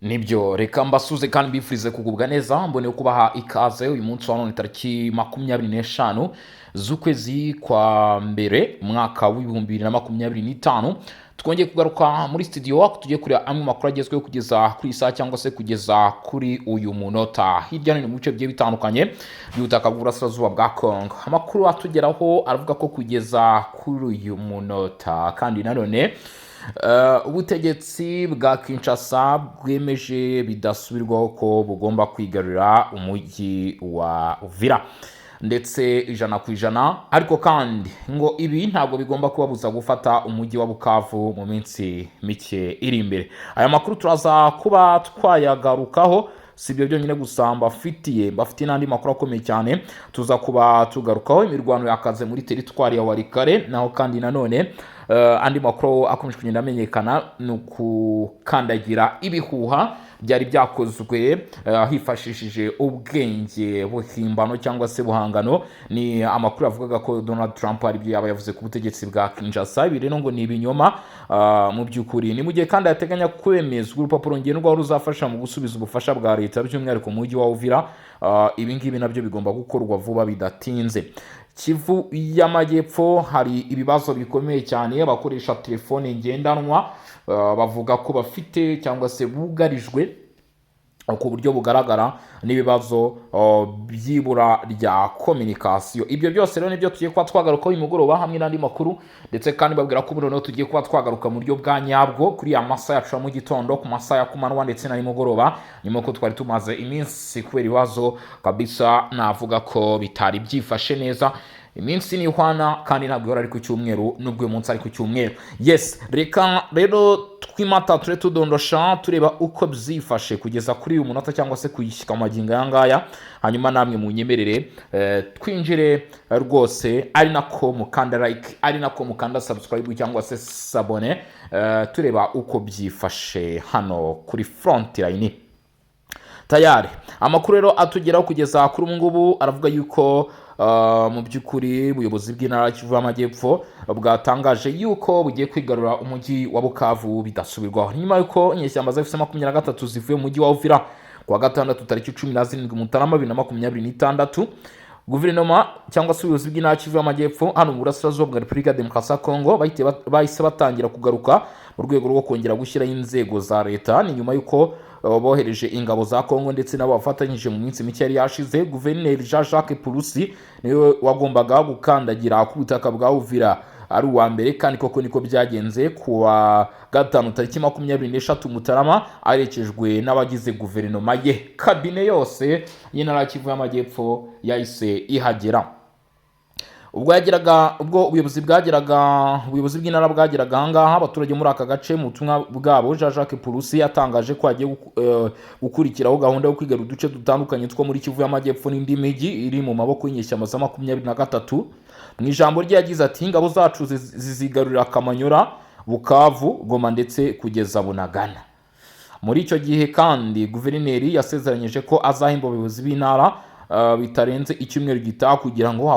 Nibyo, reka mbasuze kandi mbifurize kugubwa neza. Mboneye kubaha ikaze uyu munsi wa none, tariki 25 z'ukwezi kwa mbere, umwaka wa 2025. Twongeye kugaruka muri studio aho tugiye kureba amwe mu makuru agezweho kugeza kuri iyi saha cyangwa se kugeza kuri uyu munota, hirya no hino mu bice bigiye bitandukanye by'ubutaka bw'uburasirazuba bwa Congo. Amakuru atugeraho aravuga ko kugeza kuri uyu munota kandi nanone ubutegetsi bwa Kinshasa bwemeje bidasubirwaho ko bugomba kwigarurira umujyi wa Uvira ndetse 100%. Ariko kandi ngo ibi ntabwo bigomba kubabuza gufata umujyi wa Bukavu mu minsi mike iri imbere. Aya makuru turaza kuba twayagarukaho. Si ibyo byonyine gusa mbafitiye n'andi makuru akomeye cyane tuza kuba tugarukaho. Imirwano yakaze muri teritwari ya Walikale. Naho kandi nanone andi makuru akomeje kugenda amenyekana ni ukukandagira ibihuha byari byakozwe hifashishije ubwenge buhimbano cyangwa se buhangano. Ni amakuru yavugaga ko Donald Trump hari ibyo yaba yavuze ku butegetsi bwa Kinshasa. Ibi rero ngo ni ibinyoma mu by'ukuri. Ni mu gihe kandi hateganya kwemezwa urupapuro ngenderwaho ruzafasha mu gusubiza ubufasha bwa leta, by'umwihariko mu mujyi wa Uvira. Ibi ngibi nabyo bigomba gukorwa vuba bidatinze. Kivu y'Amajyepfo hari ibibazo bikomeye cyane. Abakoresha telefone ngendanwa bavuga ko bafite cyangwa se bugarijwe ku buryo bugaragara n'ibibazo by'ibura rya communication. Ibyo byose rero nibyo tugiye kuba twagarukaho uyu mugoroba hamwe n'andi makuru. Ndetse kandi babwira ko ubu noneho tugiye kuba twagaruka mu buryo bwa nyabwo kuri ya masaha yacu ya mu gitondo, ku masaha ya kumanywa ndetse na nimugoroba, nyuma ko twari tumaze iminsi kubera ibibazo kabisa navuga ko bitari byifashe neza. Iminsi ni ihwana kandi ntabwo ihora ari ku cyumweru, nubwo uyu munsi ari ku cyumweru. Yes, reka rero twimata ture tudondosha, tureba uko byifashe kugeza kuri uyu munota cyangwa se kuyishyika mu magingo aya ngaya. Hanyuma namwe munyemerere twinjire rwose, ari nako mukanda like, ari nako mukanda subscribe cyangwa se s'abonner, tureba uko byifashe hano kuri front line. Tayari amakuru rero atugeraho kugeza kuri ubu ngubu aravuga yuko mu by'ukuri ubuyobozi bw'intara ya Kivu y'Amajyepfo bwatangaje yuko bugiye kwigarura umujyi wa Bukavu bidasubirwaho, nyuma yuko inyeshyamba za AFC 23 zivuye mu mujyi wa Uvira kuwa gatandatu tariki 17 Mutarama 2026. Guverinoma cyangwa se ubuyobozi bw'intara ya Kivu y'Amajyepfo hano mu burasirazuba bwa Repubulika ya Demokarasi ya Kongo bahise batangira kugaruka mu rwego rwo kongera gushyiraho inzego za leta. Ni nyuma y'uko bohereje ingabo za Kongo ndetse nabo bafatanyije mu minsi mike yari yashize. Guverineri Jean Jacques Purusi niwe wagombaga gukandagira ku butaka bwa Uvira ari uwa mbere, kandi koko niko byagenze ku wa gatanu tariki 23 Mutarama, aherekejwe n'abagize guverinoma ye. Cabinet yose y'intara ya Kivu y'Amajyepfo yahise ihagera. Ubwo yageraga, ubwo ubuyobozi bw'intara bwageraga ahangaha, abaturage muri aka gace, mu butumwa bwabo, Jean Jacques Purusi yatangaje ko hagiye gukurikiraho gahunda yo kwigarura uduce dutandukanye two muri Kivu y'Amajyepfo n'indi mijyi iri mu maboko y'inyeshyamba za 23. Mu ijambo rye yagize ati: "Ingabo zacu zizigarurira Kamanyora, Bukavu, Goma ndetse kugeza Bunagana." Muri icyo gihe kandi guverineri yasezeranyije ko azahemba abayobozi b'intara bitarenze icyumweru gitaha kugira ngo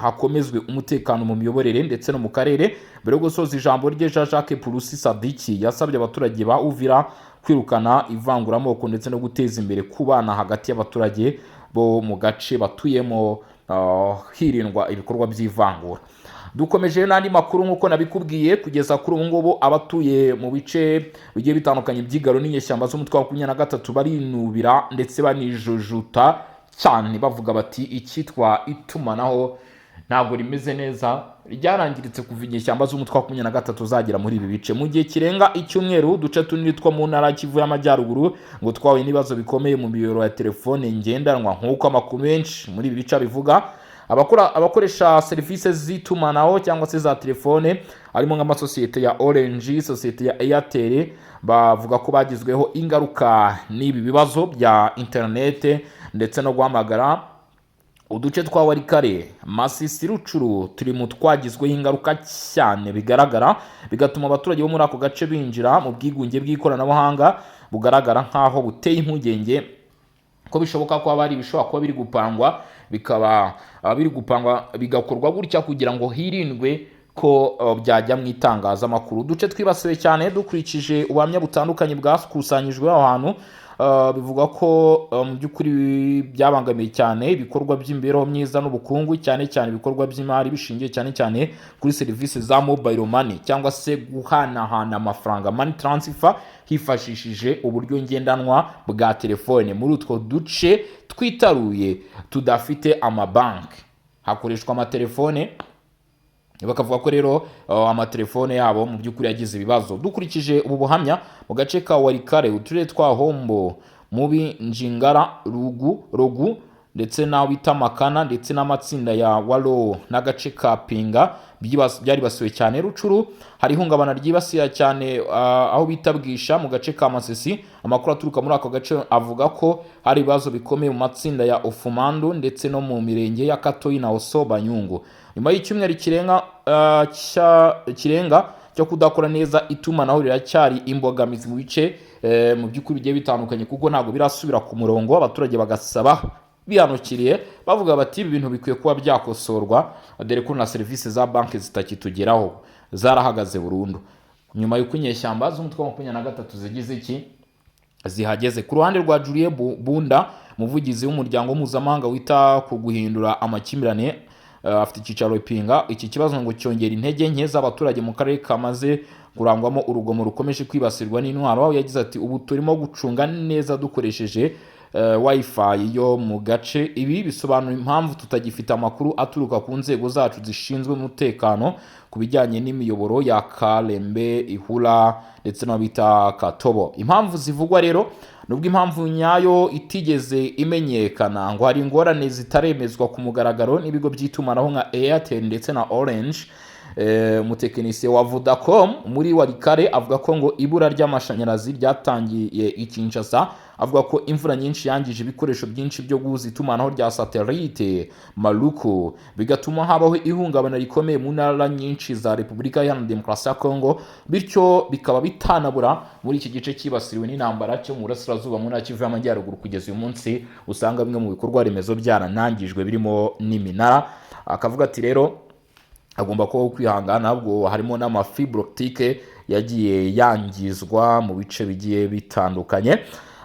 hakomezwe umutekano mu miyoborere ndetse no mu karere. Mbere yo gusoza ijambo rye, Jean Jacques Purusi Sadiki yasabye abaturage ba Uvira kwirukana ivanguramoko ndetse no guteza imbere kubana hagati y'abaturage bo mu gace batuyemo, hirindwa ibikorwa by'ivangura. Dukomeje n'andi makuru. Nk'uko nabikubwiye, kugeza kuri ubu ngubu abatuye mu bice bigiye bitandukanye by'igaru n'inyeshyamba z'umutwe wa 23 barinubira ndetse banijujuta cyane, bavuga bati icyitwa itumanaho ntabwo rimeze neza, ryarangiritse kuva inyeshyamba z'umutwe wa 23 zagera muri ibi bice. Mu gihe kirenga icyumweru, uduce tunini two mu ntara ya Kivu y'Amajyaruguru ngo twahuye n'ibibazo bikomeye mu miyoboro ya telefone ngendanwa, nk'uko amakuru menshi muri ibi bice abivuga. Abakoresha serivisi z'itumanaho cyangwa se za telefone, harimo nk'amasosiyete ya Orange, sosiyete ya Airtel, bavuga ko bagizweho ingaruka n'ibi bibazo bya interinete ndetse no guhamagara. Uduce twa Walikale, Masisi, Rutshuru turi mu twagizweho ingaruka cyane bigaragara, bigatuma abaturage bo muri ako gace binjira mu bwigunge bw'ikoranabuhanga bugaragara nk'aho buteye impungenge ko bishoboka ko haba hari ibishobora kuba biri gupangwa, bikaba biri gupangwa bigakorwa gutya kugira ngo hirindwe ko byajya mu itangazamakuru. Uduce twibasiwe cyane, dukurikije ubuhamya butandukanye bwakusanyijwe aho hantu, bivugwa ko mu by'ukuri byabangamiye cyane ibikorwa by'imibereho myiza n'ubukungu, cyane cyane ibikorwa by'imari bishingiye cyane cyane kuri serivisi za mobile money cyangwa se guhanahana amafaranga, money transfer, hifashishije uburyo ngendanwa bwa telefone. Muri utwo duce twitaruye tudafite amabanki hakoreshwa amatelefone. Bakavuga ko rero amatelefone yabo mu by'ukuri yagize ibibazo. Dukurikije ubu buhamya, mu gace ka Walikale, uturere twa Hombo, Mubi, Njingara, Rugu, Rogu ndetse n'aho bita Makana, ndetse n'amatsinda ya Walo n'agace ka Pinga byaribasiwe cyane. Rutshuru hari ihungabana ryibasira cyane aho bita Bwisha mu gace ka Masisi. Amakuru aturuka muri ako gace avuga ko hari ibibazo bikomeye mu matsinda ya Ofumandu ndetse no mu mirenge ya Katoyi na Oso Banyungu. Nyuma y'icyumweru kirenga kirenga cyo kudakora neza, itumanaho riracyari imbogamizi mu bice mu by'ukuri bigiye bitandukanye, kuko ntabwo birasubira ku murongo. Abaturage bagasaba bihanukiriye, bavuga bati: "Ibi bintu bikwiye kuba byakosorwa, dore ko na serivisi za banki zitakitugeraho, zarahagaze burundu nyuma y'uko inyeshyamba z'umutwe wa 23 zigize iki, zihageze." Ku ruhande rwa Julien Bunda, umuvugizi w'umuryango mpuzamahanga wita ku guhindura amakimbirane, afite icyicaro i Pinga, iki kibazo ngo cyongera intege nke z'abaturage mu karere kamaze kurangwamo urugomo rukomeje kwibasirwa n'intwaro, aho yagize ati: "Ubu turimo gucunga neza dukoresheje wifi yo mu gace. Ibi bisobanura impamvu tutagifite amakuru aturuka ku nzego zacu zishinzwe umutekano ku bijyanye n'imiyoboro ya Kalembe, Ihura ndetse n'aho bita Katobo." Impamvu zivugwa rero, nubwo impamvu nyayo itigeze imenyekana, ngo hari ingorane zitaremezwa ku mugaragaro n'ibigo by'itumanaho nka Airtel ndetse na Orange. Umutekinisiye wa Vodacom muri Walikale avuga ko ngo ibura ry'amashanyarazi ryatangiye i Kinshasa. Avuga ko imvura nyinshi yangije ibikoresho byinshi byo guhuza itumanaho rya satellite Maluku, bigatuma habaho ihungabana rikomeye mu ntara nyinshi za Repubulika Iharanira Demokarasi ya Kongo, bityo bikaba bitanabura muri iki gice cyibasiriwe n'intambara cyo mu burasirazuba, mu ntara Kivu y'Amajyaruguru. Kugeza uyu munsi usanga bimwe mu bikorwa remezo byaranangijwe, birimo n'iminara. Akavuga ati rero agomba kubaho kwihangana, ubwo harimo n'ama fibre optique yagiye yangizwa mu bice bigiye bitandukanye.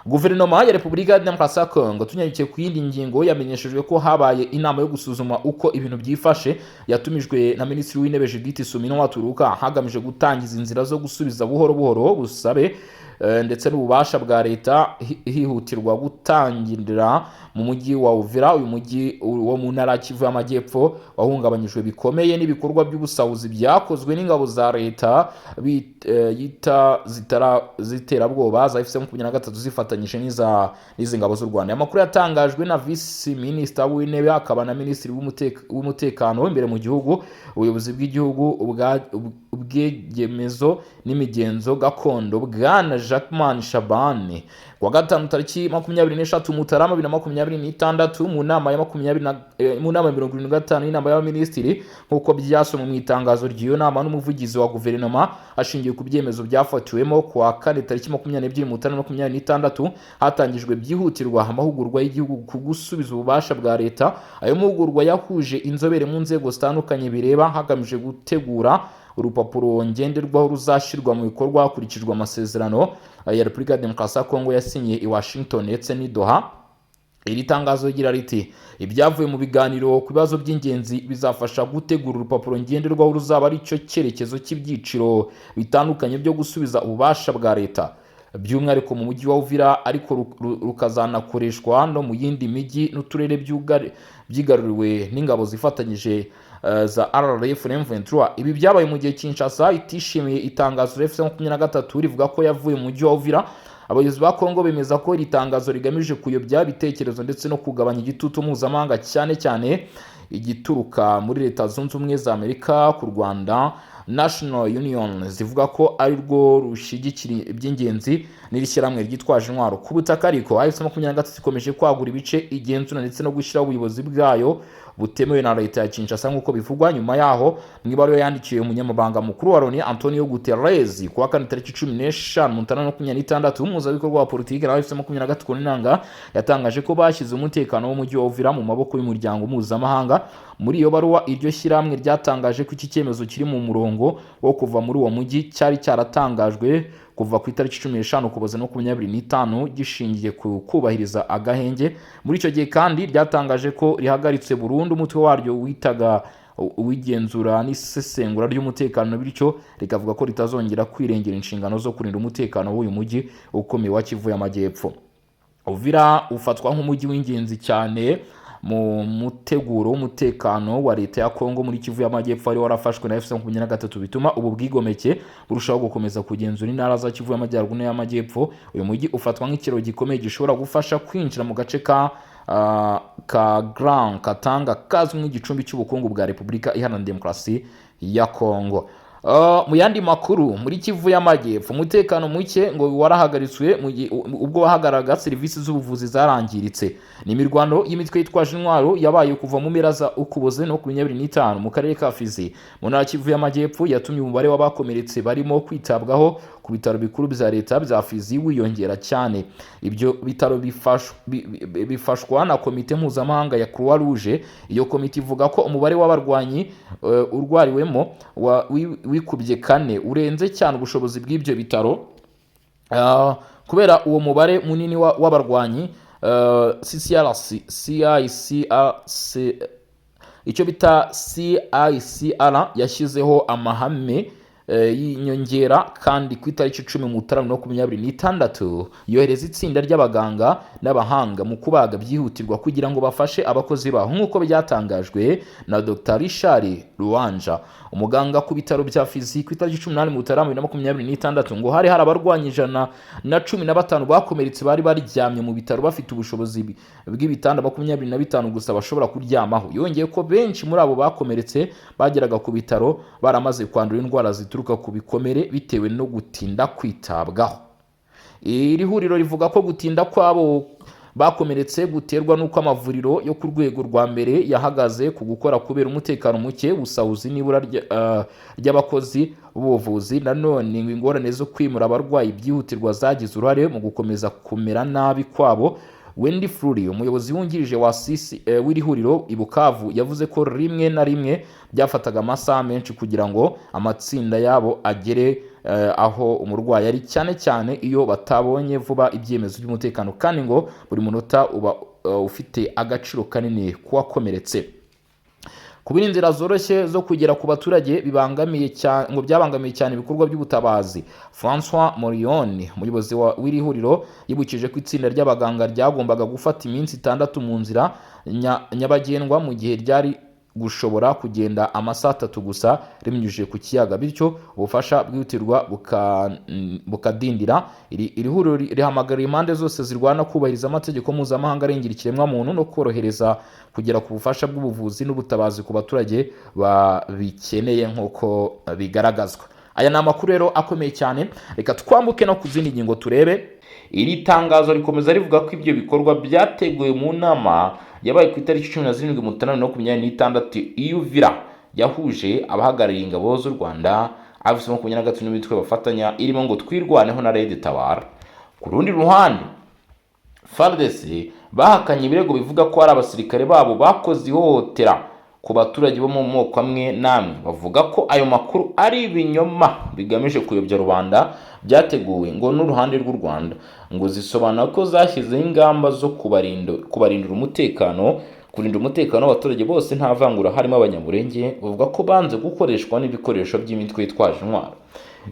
Guverinoma ya Repubulika ya Demokarasi ya Kongo, tunyarukiye ku yindi ngingo, yamenyeshejwe ko habaye inama yo gusuzuma uko ibintu byifashe, yatumijwe na Minisitiri w'Intebe Judith Suminwa Tuluka, hagamijwe gutangiza inzira zo gusubiza buhoro buhoro busabe ndetse n'ububasha bwa leta, hihutirwa gutangirira mu mujyi wa Uvira. Uyu mujyi wo mu ntara ya Kivu y'Amajyepfo wahungabanyijwe bikomeye n'ibikorwa by'ubusahuzi byakozwe n'ingabo za leta yita z'iterabwoba za AFC 23 zifatanyije n'izi ngabo z'u Rwanda. Aya makuru yatangajwe na Visi Minisita w'Intebe akaba na Minisitiri w'Umutekano w'imbere mu gihugu, ubuyobozi bw'igihugu, ubwegemezo n'imigenzo gakondo, Bwana Jacquemain Shabani, kuwa gatanu tariki 23 Mutarama 2026, mu nama ya 75 y'inama y'abaminisitiri, nk'uko byasomwe mu itangazo ry'iyo nama n'umuvugizi wa guverinoma. Hashingiwe ku byemezo byafatiwemo kuwa kane tariki 22 Mutarama 26, hatangijwe byihutirwa amahugurwa y'igihugu ku gusubiza ububasha bwa leta. Ayo mahugurwa yahuje inzobere mu nzego zitandukanye bireba, hagamijwe gutegura urupapuro ngenderwaho ruzashyirwa mu bikorwa hakurikijwe amasezerano ya Repubulika ya Demokarasi ya Kongo yasinyiye i Washington ndetse n'i Doha. Iri tangazo rigira riti: "Ibyavuye mu biganiro ku bibazo by'ingenzi bizafasha gutegura urupapuro ngenderwaho ruzaba ari cyo cyerekezo cy'ibyiciro bitandukanye byo gusubiza ububasha bwa leta, by'umwihariko mu mujyi wa Uvira, ariko rukazanakoreshwa no mu yindi mijyi n'uturere byigaruriwe n'ingabo zifatanyije za RDF na M23." Ibi byabaye mu gihe Kinshasa itishimiye itangazo rya AFC 23 rivuga ko yavuye mu mujyi wa Uvira. Abayobozi ba Kongo bemeza ko iri tangazo rigamije kuyobya ibitekerezo ndetse no kugabanya igitutu mpuzamahanga, cyane cyane igituruka muri Leta Zunze Ubumwe za Amerika, ku Rwanda National Union, zivuga ko ari rwo rushyigikira iby'ingenzi n'iri shyirahamwe ryitwaje intwaro ku butaka. Ariko AFC 23 ikomeje kwagura ibice igenzura ndetse no gushyiraho ubuyobozi bwayo butemewe na leta ya Kinshasa, nk'uko bivugwa. Nyuma yaho, mu ibaruwa yandikiwe umunyamabanga mukuru wa Loni Antonio Guterres kuwa kane tariki 15 Mutarama 26, umuhuzabikorwa wa politiki na AFC 23 Nangaa yatangaje ko bashyize umutekano w'umujyi wa Uvira mu maboko y'umuryango mpuzamahanga. Rwanda. Muri iyo baruwa, iryo shyirahamwe ryatangaje ko iki cyemezo kiri mu murongo wo kuva muri uwo mujyi cyari cyaratangajwe kuva ku itariki 15 Ukuboza 25, gishingiye ku kubahiriza agahenge. Muri icyo gihe kandi ryatangaje ko rihagaritse burundu umutwe waryo witaga uw'igenzura n'isesengura ry'umutekano, bityo rikavuga ko ritazongera kwirengera inshingano zo kurinda umutekano w'uyu mujyi ukomeye wa Kivu y'Amajyepfo. Uvira ufatwa nk'umujyi w'ingenzi cyane mu muteguro w'umutekano wa leta ya Kongo muri Kivu y'Amajyepfo, wari warafashwe na AFC 23, bituma ubu bwigomeke burushaho gukomeza kugenzura intara za Kivu y'Amajyaruguru n'iy'Amajyepfo. Uyu mujyi ufatwa nk'ikiraro gikomeye gishobora gufasha kwinjira mu gace ka Grand Katanga, kazwi nk'igicumbi cy'ubukungu bwa Repubulika Iharanira Demokarasi ya Kongo. Mu yandi makuru, muri Kivu y'Amajyepfo umutekano muke ngo warahagaritswe ubwo wahagararaga, serivisi z'ubuvuzi zarangiritse. Ni imirwano y'imitwe yitwaje intwaro yabaye kuva mu mpera za Ukuboza 25 mu karere ka Fizi mu ntara Kivu y'Amajyepfo, yatumye umubare w'abakomeretse barimo kwitabwaho ku bitaro bikuru bya leta bya Fizi wiyongera cyane. Ibyo bitaro bifashwa na komite mpuzamahanga ya Croix Rouge. Iyo komite ivuga ko umubare w'abarwanyi urwariwemo wikubye kane, urenze cyane ubushobozi bw'ibyo bitaro. Kubera uwo mubare munini w'abarwanyi, CCRC, CICRC, icyo bita CICR, yashyizeho amahame y'inyongera, kandi ku itariki 10 Mutarama 26 yohereza itsinda ry'abaganga n'abahanga mu kubaga byihutirwa kugira ngo bafashe abakozi baho, nk'uko byatangajwe na Dr Richard Ruwanja, umuganga ku bitaro bya Fizi. Ku itariki 18 Mutarama 2026, ngo hari abarwanyi 115 bakomeretse bari baryamye mu bitaro, bafite ubushobozi bw'ibitanda 25 gusa bashobora kuryamaho. Yongeye ko benshi muri abo bakomeretse bageraga ku bitaro baramaze kwandura indwara zituruka ku bikomere bitewe no gutinda kwitabwaho. Iri huriro rivuga ko gutinda kw'abo bakomeretse guterwa n'uko amavuriro yo ku rwego rwa mbere yahagaze ku gukora kubera umutekano muke, ubusahuzi n'ibura ry'abakozi b'ubuvuzi. Nanone ngo ingorane zo kwimura abarwayi byihutirwa zagize uruhare mu gukomeza kumera nabi kwabo. Wendy Fluri, umuyobozi wungirije wa sisi w'iri huriro i Bukavu, yavuze ko rimwe na rimwe byafataga amasaha menshi kugira ngo amatsinda yabo agere aho umurwayi ari, cyane cyane iyo batabonye vuba ibyemezo by'umutekano, kandi ngo buri munota uba ufite agaciro kanini kuwakomeretse. Kubura inzira zoroshye zo kugera ku baturage bibangamiye cyane, ngo byabangamiye cyane ibikorwa by'ubutabazi. Francois Morion, umuyobozi w'iri huriro, yibukije ko itsinda ry'abaganga ryagombaga gufata iminsi 6 mu nzira nyabagendwa, mu gihe ryari gushobora kugenda amasaha 3 gusa ribinyujije ku kiyaga, bityo ubufasha bwihutirwa bukadindira. Iri huriro rihamagarira impande zose zirwana kubahiriza amategeko mpuzamahanga arengera ikiremwamuntu no korohereza kugera ku bufasha bw'ubuvuzi n'ubutabazi ku baturage babikeneye, nk'uko bigaragazwa. Aya ni amakuru rero akomeye cyane. Reka twambuke no ku zindi ngingo turebe. Iri tangazo rikomeza rivuga ko ibyo bikorwa byateguwe mu nama yabaye ku itariki 17 Mutarama 26 i Uvira, yahuje abahagarariye ingabo z'u Rwanda, AFC 23 n'imitwe bafatanya irimo ngo Twirwaneho na Red Tabara. Ku rundi ruhande, FARDC bahakanye ibirego bivuga ko hari abasirikare babo bakoze ihohotera ku baturage bo mu moko amwe n'amwe. Bavuga ko ayo makuru ari ibinyoma bigamije kuyobya rubanda, byateguwe ngo n'uruhande rw'u Rwanda. Ngo zisobanura ko zashyizeho ingamba zo kubarindira umutekano, kurinda umutekano w'abaturage bose nta vangura, harimo Abanyamurenge, bavuga ko banze gukoreshwa n'ibikoresho by'imitwe yitwaje intwaro.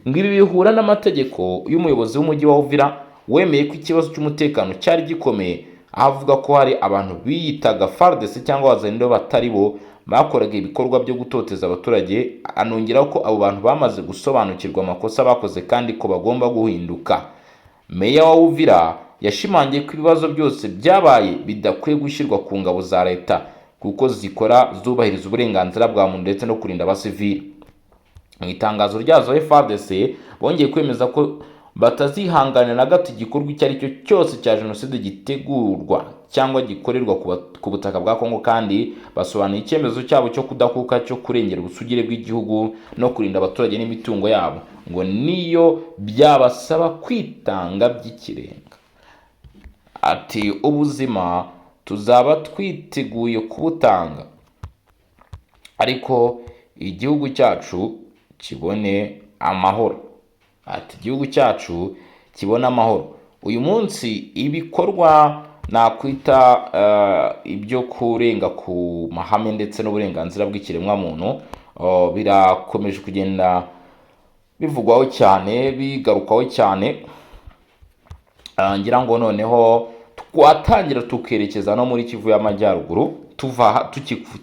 Ngo ibi bihura n'amategeko y'umuyobozi w'umujyi wa Uvira, wemeye ko ikibazo cy'umutekano cyari gikomeye, aho avuga ko hari abantu biyitaga FARDC cyangwa Wazalendo batari bo bakoraga ibikorwa byo gutoteza abaturage. Anongeraho ko abo bantu bamaze gusobanukirwa amakosa bakoze kandi ko bagomba guhinduka. Meya wa Uvira yashimangiye ko ibibazo byose byabaye bidakwiye gushyirwa ku ngabo za leta, kuko zikora zubahiriza uburenganzira bwa muntu ndetse no kurinda abasivili. Mu itangazo ryazo, FARDC bongeye kwemeza ko batazihanganira na gato igikorwa icyo ari cyo cyose cya jenoside gitegurwa cyangwa gikorerwa ku butaka bwa Kongo, kandi basobanuye icyemezo cyabo cyo kudakuka cyo kurengera ubusugire bw'igihugu no kurinda abaturage n'imitungo yabo, ngo niyo byabasaba kwitanga by'ikirenga. Ati: "Ubuzima tuzaba twiteguye kubutanga." Ariko igihugu cyacu kibone amahoro. Ati igihugu cyacu kibone amahoro. Uyu munsi ibikorwa nakwita ibyo kurenga ku mahame ndetse n'uburenganzira bw'ikiremwamuntu birakomeje kugenda bivugwaho cyane, bigarukwaho cyane. Ngira ngo noneho twatangira tukerekeza no muri Kivu y'Amajyaruguru, tuva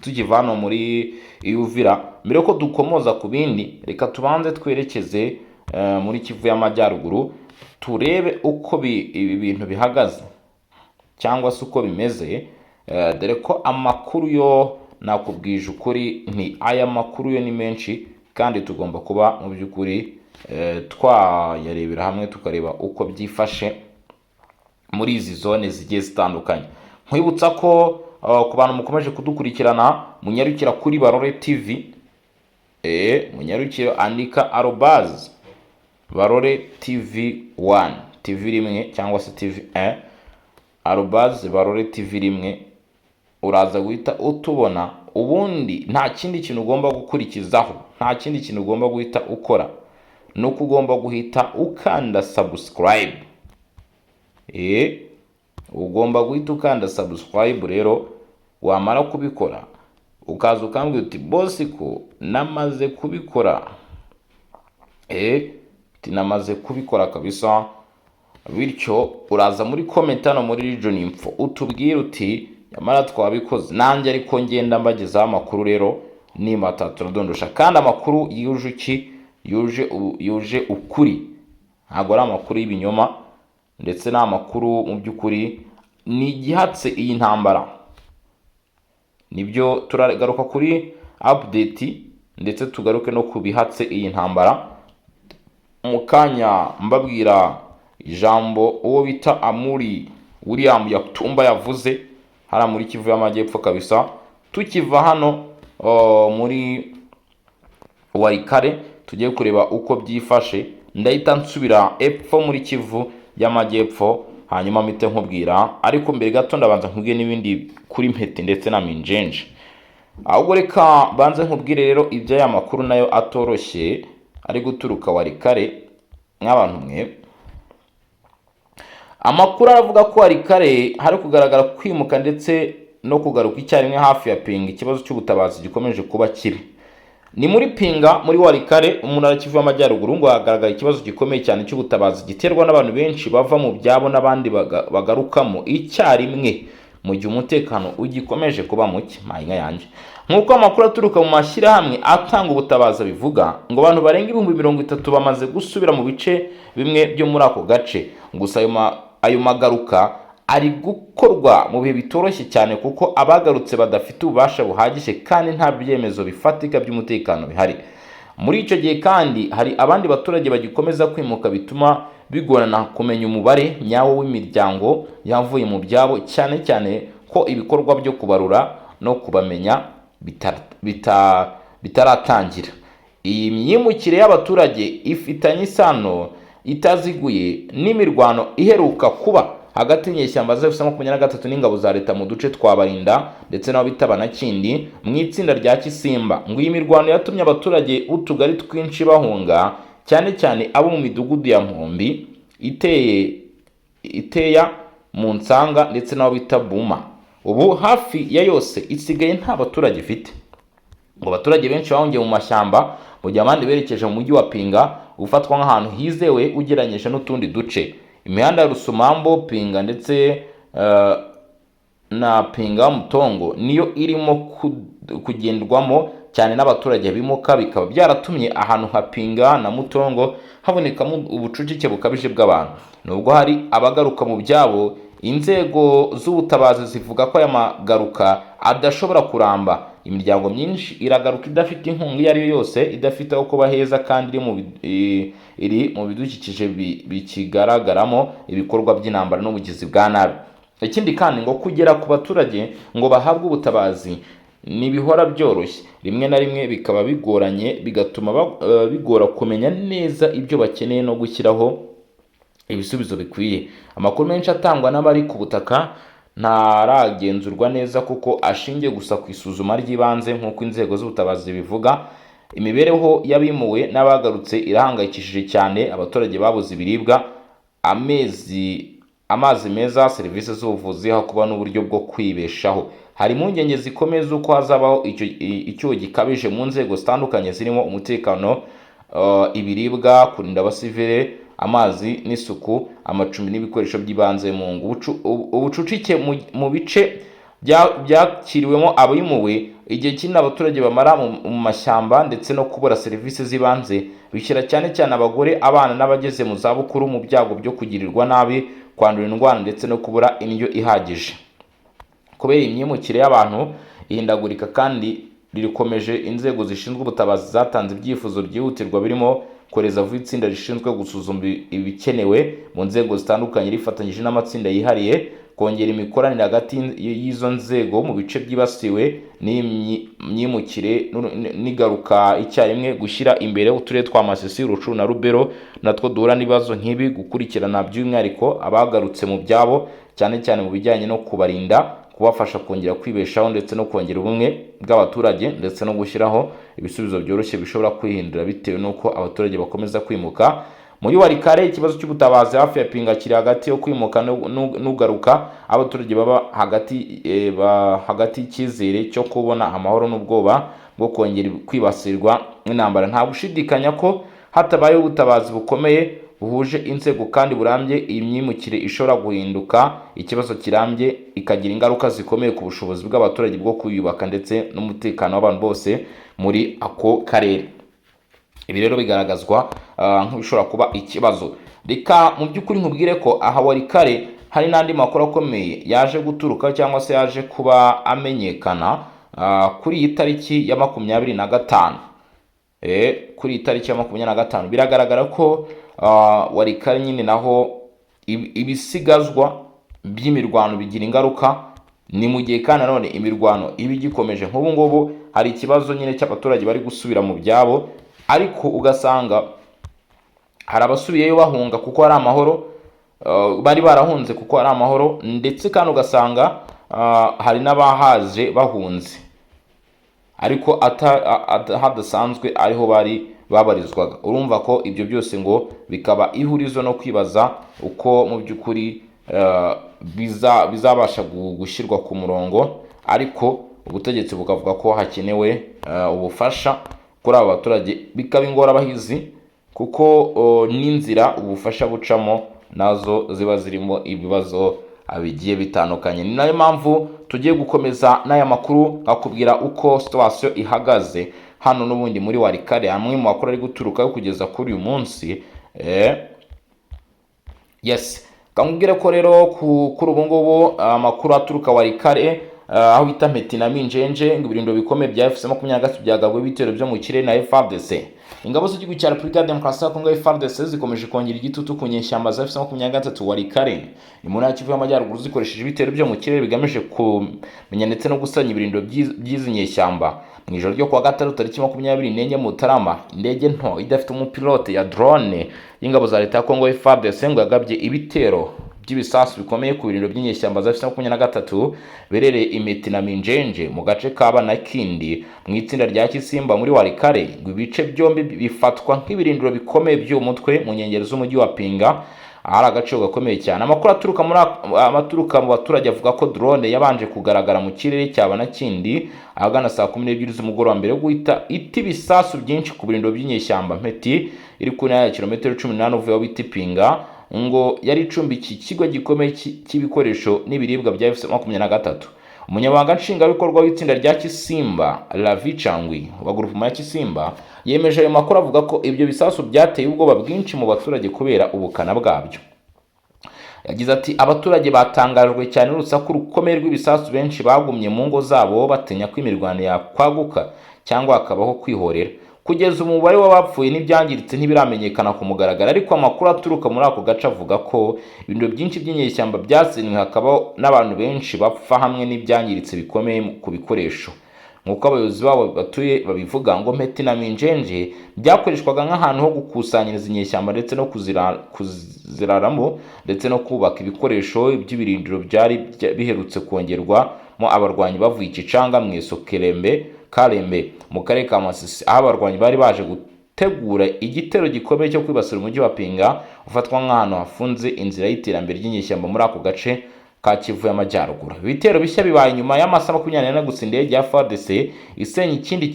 tukiva hano muri Uvira. Mbere yuko dukomoza ku bindi, reka tubanze twerekeze muri Kivu y'Amajyaruguru, turebe uko ibi bintu bihagaze cyangwa se uko bimeze, dore ko amakuru yo nakubwije ukuri nti aya makuru yo ni menshi, kandi tugomba kuba mu by'ukuri twayarebera hamwe, tukareba uko byifashe muri izi zone zigiye zitandukanye. Nkwibutsa ko ku bantu mukomeje kudukurikirana, munyarukira kuri Barore TV, munyarukire, andika @BaroreTV1, TV 1 cyangwa se TV 1, @BaroreTV1, uraza guhita utubona. Ubundi nta kindi kintu ugomba gukurikizaho, nta kindi kintu ugomba guhita ukora, ni uko ugomba guhita ukanda subscribe. Ugomba guhita ukanda subscribe. Rero wamara kubikora, ukaza ukambwira uti: "Boss, ko namaze kubikora." Uti: "Namaze kubikora kabisa." Bityo uraza muri comment hano muri Region Info, utubwire uti: "Nyamara twabikoze." Nanjye ariko ngenda mbagezaho amakuru rero nimba turadondosha, kandi amakuru yuje iki? Yuje ukuri, ntabwo ari amakuru y'ibinyoma, ndetse n'amakuru mu by'ukuri ni igihatse iyi ntambara. Nibyo turagaruka kuri update, ndetse tugaruke no ku bihatse iyi ntambara mu kanya, mbabwira ijambo uwo bita Amuri William Yakutumba yavuze hariya muri Kivu y'Amajyepfo kabisa. Tukiva hano muri Walikale, tugiye kureba uko byifashe. Ndahita nsubira epfo muri Kivu y'Amajyepfo, hanyuma mpite nkubwira. Ariko mbere gato ndabanza nkubwire n'ibindi kuri Mpete ndetse na Minjenje. Ahubwo reka banze nkubwire rero iby'aya makuru nayo atoroshye ari guturuka Walikale. Nk'abantu mwe, amakuru aravuga ko Walikale hari kugaragara kwimuka ndetse no kugaruka icyarimwe hafi ya Pinga. Ikibazo cy'ubutabazi gikomeje kuba kibi ni muri Pinga, muri Walikale, mu ntara Kivu y'Amajyaruguru. Ngo hagaragara ikibazo gikomeye cyane cy'ubutabazi giterwa n'abantu benshi bava mu byabo n'abandi bagarukamo icyarimwe, mu gihe umutekano ugikomeje kuba muke. Mayinga yanjye, nk'uko amakuru aturuka mu mashyirahamwe atanga ubutabazi bivuga, ngo abantu barenga 30,000 bamaze gusubira mu bice bimwe byo muri ako gace. Gusa ayo magaruka ari gukorwa mu bihe bitoroshye cyane, kuko abagarutse badafite ububasha buhagije kandi nta byemezo bifatika by'umutekano bihari. Muri icyo gihe kandi hari abandi baturage bagikomeza kwimuka, bituma bigorana kumenya umubare nyawo w'imiryango yavuye mu byabo, cyane cyane ko ibikorwa byo kubarura no kubamenya bitaratangira. Iyi myimukire y'abaturage ifitanye isano itaziguye n'imirwano iheruka kuba hagati y'inyeshyamba za AFC 23 n'ingabo za leta mu duce twa Barinda ndetse n'aho bita Banakindi mu itsinda rya Kisimba. Ngo iyi mirwano yatumye abaturage b'utugari twinshi bahunga, cyane cyane abo mu midugudu ya Mpombi, iteye iteya mu Nsanga ndetse n'aho bita Buma. Ubu hafi ya yose isigaye nta baturage ifite. Ngo abaturage benshi bahungiye mu mashyamba, mu gihe abandi berekeje mu mujyi wa Pinga, ufatwa nk'ahantu hizewe ugereranyije n'utundi duce. Imihanda ya Rusumambo, Pinga ndetse na Pinga Mutongo niyo irimo kugendwamo cyane n'abaturage bimuka, bikaba byaratumye ahantu nka Pinga na Mutongo habonekamo ubucucike bukabije bw'abantu. Nubwo hari abagaruka mu byabo, inzego z'ubutabazi zivuga ko aya magaruka adashobora kuramba. Imiryango myinshi iragaruka idafite inkunga iyo ari yo yose, idafite aho kuba heza, kandi iri mu bidukikije bikigaragaramo ibikorwa by'intambara n'ubugizi bwa nabi. Ikindi kandi, ngo kugera ku baturage ngo bahabwe ubutabazi ntibihora byoroshye, rimwe na rimwe bikaba bigoranye, bigatuma bigora kumenya neza ibyo bakeneye no gushyiraho ibisubizo bikwiye. Amakuru menshi atangwa n'abari ku butaka Ntaragenzurwa neza kuko ashingiye gusa ku isuzuma ry'ibanze. Nk'uko inzego z'ubutabazi bivuga, imibereho y'abimuwe n'abagarutse irahangayikishije cyane. Abaturage babuze ibiribwa, amazi meza, serivisi z'ubuvuzi, hakuba n'uburyo bwo kwibeshaho. Hari impungenge zikomeye z'uko hazabaho icyuho gikabije mu nzego zitandukanye zirimo umutekano, ibiribwa, kurinda abasivile, amazi n'isuku, amacumbi n'ibikoresho by'ibanze mu ngo. Ubucucike mu bice byakiriwemo abimuwe, igihe kinini abaturage bamara mu mashyamba ndetse no kubura serivisi z'ibanze bishyira cyane cyane abagore, abana n'abageze mu zabukuru mu byago byo kugirirwa nabi, kwandura indwara ndetse no kubura indyo ihagije. Kubera imyimukire y'abantu ihindagurika kandi rikomeje, inzego zishinzwe ubutabazi zatanze ibyifuzo byihutirwa birimo kohereza vuba itsinda rishinzwe gusuzuma ibikenewe mu nzego zitandukanye rifatanyije n'amatsinda yihariye, kongera imikoranire hagati y'izo nzego mu bice byibasiwe n'imyimukire n'igaruka icyarimwe, gushyira imbere uturere twa Masisi, Rutshuru na Lubero natwo duhura n'ibibazo nk'ibi, gukurikirana by'umwihariko abagarutse mu byabo, cyane cyane mu bijyanye no kubarinda, kubafasha kongera kwibeshaho ndetse no kongera ubumwe bw'abaturage, ndetse no gushyiraho ibisubizo byoroshye bishobora kwihindura bitewe n'uko abaturage bakomeza kwimuka. Muri Walikale, ikibazo cy'ubutabazi hafi ya Pinga kiri hagati yo kwimuka n'ugaruka. Abaturage baba hagati y'icyizere cyo kubona amahoro n'ubwoba bwo kongera kwibasirwa n'intambara. Nta gushidikanya ko hatabayeho ubutabazi bukomeye, buhuje inzego kandi burambye, iyi myimukire ishobora guhinduka ikibazo kirambye, ikagira ingaruka zikomeye ku bushobozi bw'abaturage bwo kwiyubaka ndetse n'umutekano w'abantu bose muri ako karere. Ibi rero bigaragazwa nk'ibishobora kuba ikibazo. Reka mu by'ukuri nkubwire ko aha Walikale hari n'andi makuru akomeye yaje guturuka cyangwa se yaje kuba amenyekana kuri iyi tariki ya 25. Kuri iyi tariki ya 25 biragaragara ko Walikale nyine naho ibisigazwa by'imirwano bigira ingaruka. Ni mu gihe kandi nanone imirwano iba igikomeje. Nk'ubu ngubu hari ikibazo nyine cy'abaturage bari gusubira mu byabo, ariko ugasanga hari abasubiyeyo bahunga kuko hari amahoro, bari barahunze kuko hari amahoro, ndetse kandi ugasanga hari n'abahaje bahunze ariko hadasanzwe ariho bari babarizwaga. Urumva ko ibyo byose ngo bikaba ihurizo no kwibaza uko mu by'ukuri bizabasha gushyirwa ku murongo, ariko ubutegetsi bukavuga ko hakenewe ubufasha kuri aba baturage, bikaba ingorabahizi kuko n'inzira ubufasha bucamo nazo ziba zirimo ibibazo bigiye bitandukanye. Ni nayo mpamvu tugiye gukomeza n'aya makuru, nkakubwira uko situation ihagaze hano n'ubundi muri Walikale, amwe mu makuru ari guturukayo kugeza kuri uyu munsi. Yes, kamubwire ko rero kuri ubu ngubu amakuru aturuka Walikale, aho bita Mpeti na Minjenje, ngo ibirindo bikomeye bya AFC 23 byagabwe ibitero byo mu kirere na FARDC. Ingabo z'igihugu cya Repubulika ya Demokarasi ya Kongo, FARDC, zikomeje kongera igitutu ku nyeshyamba za AFC 23 Walikale, ni mu ntara ya Kivu y'Amajyaruguru, zikoresheje ibitero byo mu kirere bigamije kumenya ndetse no gusenya ibirindo by'izi nyeshyamba. Mu ijoro ryo kuwa gatandatu tariki 24 Mutarama, indege nto idafite umupilote ya drone y'ingabo za leta ya Kongo, FARDC, ngo yagabye ibitero by'ibisasu bikomeye ku birindiro by'inyeshyamba za AFC 23 berereye Imeti na Minjenje mu gace ka Banakindi mu itsinda rya Kisimba muri Walikale. Ngo ibice byombi bifatwa nk'ibirindiro bikomeye by'uwo mutwe mu nkengero z'umujyi wa Pinga, ahari agaciro gakomeye cyane. Amakuru aturuka mu baturage avuga ko drone yabanje kugaragara mu kirere cya Banakindi ahagana saa 12 z'umugoroba mbere yo guhita ita ibisasu byinshi ku birindiro by'inyeshyamba. Mpeti iri ku ntera ya kilometero 18 uvuye aho bita Pinga, ngo yari icumbikiye ikigo gikomeye cy'ibikoresho n'ibiribwa bya AFC 23. Umunyamabanga nshingwabikorwa w'itsinda rya Kisimba, Lavi Cangwi wa groupement ya Kisimba, yemeje ayo makuru, avuga ko ibyo bisasu byateye ubwoba bwinshi mu baturage kubera ubukana bwabyo. Yagize ati: "Abaturage batangajwe cyane n'urusaku rukomeye rw'ibisasu. Benshi bagumye mu ngo zabo batinya ko imirwano yakwaguka cyangwa hakabaho kwihorera. Kugeza umubare w'abapfuye n'ibyangiritse ntibiramenyekana ku mugaragaro, ariko amakuru aturuka muri ako gace avuga ko ibintu byinshi by'inyeshyamba byasenywe, hakaba n'abantu benshi bapfa hamwe n'ibyangiritse bikomeye ku bikoresho." Nk'uko abayobozi babo batuye babivuga, ngo Mpeti na Minjenje byakoreshwaga nk'ahantu ho gukusanyiriza inyeshyamba ndetse no kuziraramo ndetse no kubaka ibikoresho by'ibirindiro byari biherutse kongerwamo abarwanyi bavuye i Kicanga, Mweso, Kerembe, Karembe mu karere ka Masisi, aho abarwanyi bari baje gutegura igitero gikomeye cyo kwibasira umujyi wa Pinga, ufatwa nk'ahantu hafunze inzira y'iterambere ry'inyeshyamba muri ako gace ka Kivu y'Amajyaruguru. Ibitero bishya bibaye nyuma y'amasaha 24 gusa indege ya FARDC isenya ikindi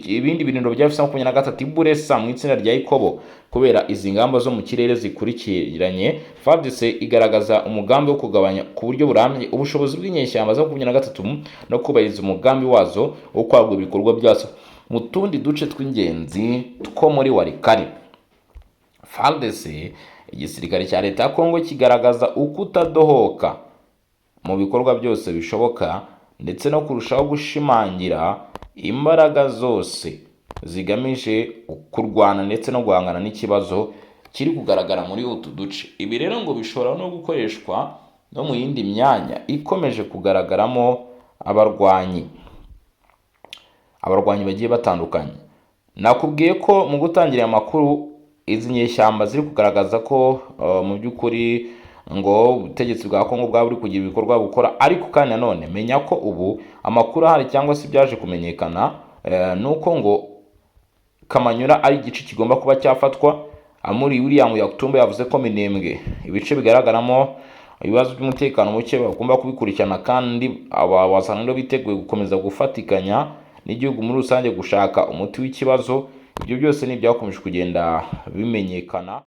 ibindi birindiro bya AFC 23 i Buresa mu itsinda rya Ikobo. Kubera izi ngamba zo mu kirere zikurikiranye, FARDC igaragaza umugambi wo kugabanya ku buryo burambye ubushobozi bw'inyeshyamba za 23 no kubahiriza umugambi wazo wo kwagura ibikorwa byazo mu tundi duce tw'ingenzi two muri Walikale. FARDC, igisirikare cya leta ya Kongo, kigaragaza ukutadohoka mu bikorwa byose bishoboka ndetse no kurushaho gushimangira imbaraga zose zigamije kurwana ndetse no guhangana n'ikibazo kiri kugaragara muri utu duce. Ibi rero ngo bishobora no gukoreshwa no mu yindi myanya ikomeje kugaragaramo abarwanyi bagiye batandukanye. Nakubwiye ko mu gutangira aya makuru izi nyeshyamba ziri kugaragaza ko mu by'ukuri ngo ubutegetsi bwa Kongo bwaba buri kugira ibikorwa bukora, ariko kandi nanone menya ko ubu amakuru ahari cyangwa se byaje kumenyekana ni uko ngo Kamanyura ari igice kigomba kuba cyafatwa. Amuri William Yakutumba yavuze ko Minembwe ibice bigaragaramo ibibazo by'umutekano muke bagomba kubikurikirana, kandi aba wasanga biteguye gukomeza gufatikanya n'igihugu muri rusange gushaka umuti w'ikibazo. Ibyo byose ni ibyakomeje kugenda bimenyekana.